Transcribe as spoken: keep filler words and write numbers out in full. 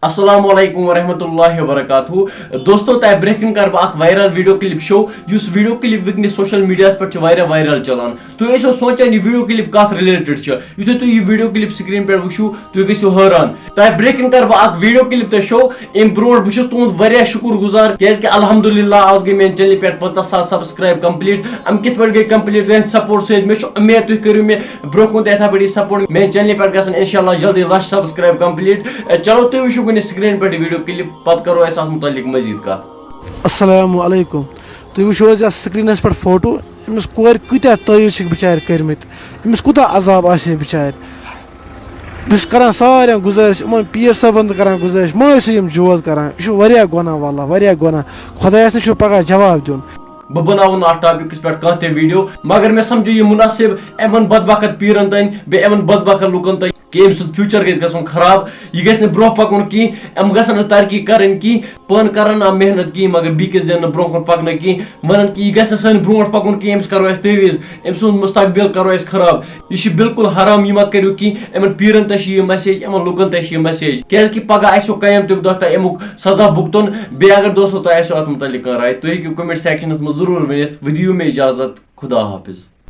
السلام علیکم ورحمۃ اللہ وبرکاتہ۔ دوستو، تۄہہِ برٛونٛہہ کِنۍ کَرٕ بہٕ اَکھ viral video clip show، یُس video clip وٕنکیٚنَس social media ہَس پٮ۪ٹھ چھِ واریاہ viral چلان۔ تُہۍ ٲسِو سونٛچان، یہِ video clip کَتھ related چھِ؟ یُتھُے تُہۍ یہِ video clip screen پٮ۪ٹھ وٕچھِو، تُہۍ گٔژھِو حٲران۔ تۄہہِ برٛونٛہہ کِنۍ کَرٕ بہٕ اَکھ video clip تۄہہِ show۔ اَمہِ برٛونٛٹھ بہٕ چھُس تُہُنٛد واریاہ شُکُر گُزار، کیٛازِکہِ الحمدللہ آز گٔے میٛانہِ channel پٮ۪ٹھ پنٛژاہ ساس subscribe complete۔ یِم کِتھ پٲٹھۍ گٔے complete؟ تُہٕنٛدِ support سۭتۍ۔ مےٚ چھُ اُمید تُہۍ کٔرِو مےٚ برٛونٛہہ کُن تہِ یِتھَے پٲٹھۍ support۔ میٛانہِ channel پٮ۪ٹھ گژھن اِنشاءاللہ جلدی لَچھ subscribe complete۔ اے، چلو، تُہۍ وٕچھِو وٕنہِ screen پٮ۪ٹھ video clip، پَتہٕ کَرو أسۍ اَتھ مُتعلِق مٔزیٖد کَتھ۔ السلام علیکم۔ تُہۍ وٕچھِو حظ یَتھ screenَس پٮ۪ٹھ فوٹو، أمِس کورِ کۭتیٛاہ تٲویٖز چھِکھ بِچارِ کٔرمٕتۍ، أمِس کوٗتاہ عذاب آسہِ ہے بِچارِ۔ بہٕ چھُس کَران سارنٕے گُزٲرِش، یِمَن پیٖر صٲبَن تہِ کَران گُزٲرِش، مہ ٲسِو یِم جوز کَران، یہِ چھُ واریاہ گۄناہ، واللہ واریاہ گۄناہ۔ خۄدایَس نِش چھُ پَگاہ جواب دیُن۔ بہٕ بناوٕ نہٕ اَتھ ٹاپِکَس پٮ۪ٹھ کانٛہہ تہِ video، مگر مےٚ سَمجھو یہِ مُناسِب یِمَن بدبخت پیٖرَن تانۍ، بیٚیہِ یِمَن بدبخت لُکَن تانۍ، کہِ أمۍ سُنٛد future گژھِ گژھُن خراب، یہِ گژھِ نہٕ برٛونٛہہ پَکُن کِہیٖنۍ، یِم گژھن نہٕ ترقی کَرٕنۍ کِہیٖنۍ، پانہٕ کَرَن نہ محنت کِہیٖنۍ، مگر بیٚکِس دِن نہٕ برٛونٛہہ کُن پَکنہٕ کِہیٖنۍ، وَنَن کہِ یہِ گژھِ نہٕ سٲنۍ برٛونٛٹھ پَکُن کِہیٖنۍ، أمِس کَرو أسۍ تٲویٖز، أمۍ سُنٛد مُستقبِل کَرو أسۍ خراب۔ یہِ چھُ بالکل حرام، یہِ مہ کٔرِو کِہیٖنۍ۔ یِمَن پیٖرَن تہِ چھِ یہِ message، یِمَن لُکَن تہِ چھِ یہِ message، کیٛازِکہِ پَگاہ آسیو قیامتُک دۄہ تۄہہِ اَمیُک سزا بُگتُن۔ بیٚیہِ اگر دوستو تۄہہِ آسیو اَتھ مُتعلِق کانٛہہ راے، تُہۍ ہیٚکِو comment sectionَس منٛز ضروٗر ؤنِتھ۔ وۄنۍ دِیِو مےٚ اِجازت، خدا حافظ۔